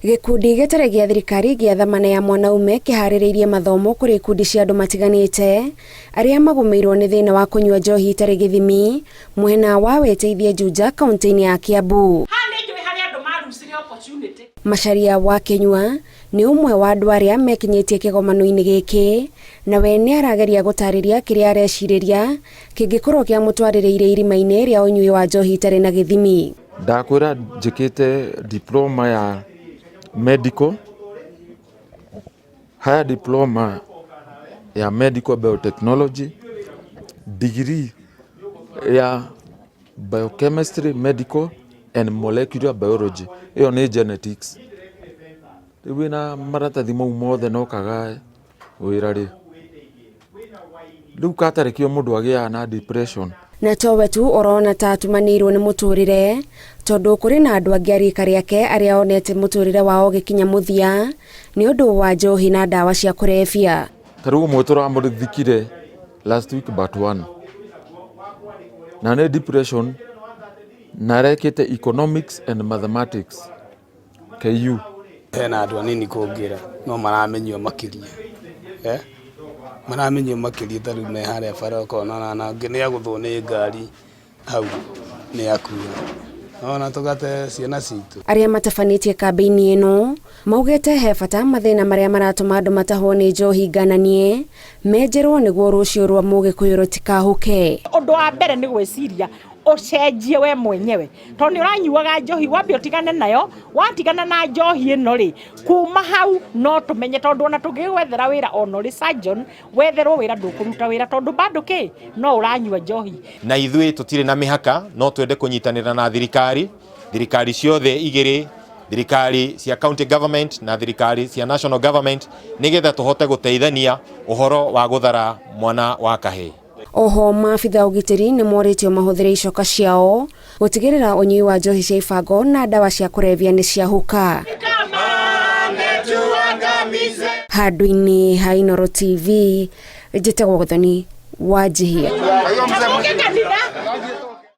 Gĩkundi gĩtarĩ gĩa thirikari gĩa Thamana ya Mwanaume kĩharĩrĩirie mathomo kũrĩ ikundi cia andũ matiganĩte arĩa magũmĩirwo nĩ thĩna wa kũnyua njohi itarĩ gĩthimi mwena wa Wĩteithie Juja kaunti-inĩ ya Kiambu. Macharia wa Kĩnyua nĩ ũmwe wa andũ arĩa mekinyĩtie kĩgomano-inĩ gĩkĩ na we nĩ arageria gũtarĩria kĩrĩa arecirĩria kĩngĩkorwo kĩamũtwarĩrĩire irima-inĩ rĩa ũnyui wa njohi itarĩ na gĩthimi. Ndakwĩra njĩkĩte diploma ya medical, higher diploma ya medical biotechnology, degree ya biochemistry medical and molecular biology, ĩyo nĩ genetics. Rĩu wĩna maratathi mau mothe na ũkaga wĩra rĩ, rĩu katarĩ kĩo mũndũ agĩaga na depression. Na towe tu ũrona ta atumanĩirwo nĩ mũtũrĩre tondũ kũrĩ na andũ angĩ a rika rĩake arĩa onete mũtũrĩre wao ũgĩkinya mũthia nĩ ũndũ wa njohi na ndawa cia kũrebia. Ta rĩu ũmwe tũramũthikire last week but one, na nĩ depression na arekĩte economics and mathematics KU. Hena andũ anini kũngĩra no maramenywo makĩria, maramenywo makĩria ta rĩu me harĩa bara ũkona ona ũngĩ nĩ agũthwo nĩ ngari hau nĩ akua, ona tũgate ciana citũ. Arĩa matabanĩtie kambĩini ĩno maugĩte he bata mathĩna marĩa maratũma andũ matahwo nĩ njohi ngananie menjerwo nĩguo rũciũ rwa mũgĩkũyũ rũtikahũke. Ũndũ wa mbere nĩ gwĩciria ũcenjie we mwenyewe tondũ nĩ ũranyuaga njohi, wambe ũtigane nayo. Watigana na njohi ĩno rĩ, kuma hau no tũmenye, tondũ ona tũngĩgwethera wĩra ona ũrĩ surgeon wetherwo wĩra ndũkũruta wĩra tondũ bado kĩ no ũranyua njohi. Na ithuĩ tũtirĩ na mĩhaka, no twende kũnyitanĩra na thirikari, thirikari ciothe igĩrĩ, thirikari cia county government na thirikari cia national government, nĩgetha tũhote gũteithania ũhoro wa gũthara mwana wa kahĩĩ. Oho maabitha ũgitĩri nĩ morĩtio mahũthĩre icoka ciao gũtigĩrĩra ũnyui wa njohi cia ibango na ndawa cia kũrebia nĩ ciahuka. Handũ-inĩ ha Inooro TV, njĩtagwo Gathoni Wanjihia.